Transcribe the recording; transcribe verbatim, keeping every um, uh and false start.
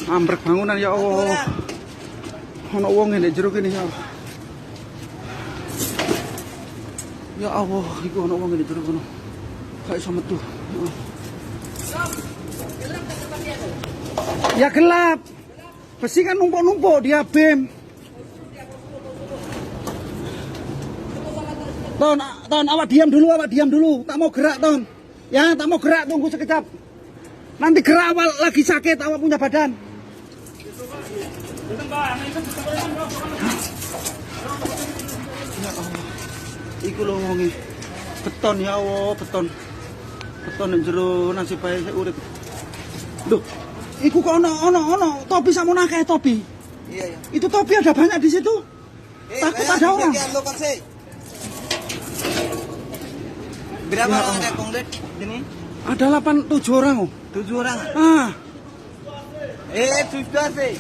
Ambrek bangunan, ya Allah. Ono wong di jero kini, ya Allah. Ya Allah, iku ono wong di jero kono. Kayak sama tuh. Ya gelap. Pasti kan numpuk-numpuk dia, Bim. Ton, Ton, awak diam dulu, awak diam dulu. Tak mau gerak, Ton. Ya, tak mau gerak, tunggu sekejap. Nanti gerak awak lagi sakit, awak punya badan. Ya Allah. Iku lho wong e. Beton, ya Allah, beton. Beton nang jero nasib bae saya urip. Duh, iku kok ono, ono, ono topi sama nakeh topi. Iya, iya. Itu topi ada banyak di situ. Eh, takut eh, ada orang. Lokasi. Berapa orang ada komplit sini? Ada delapan, tujuh orang, oh. Tujuh orang? Ah. Eh, susah sih.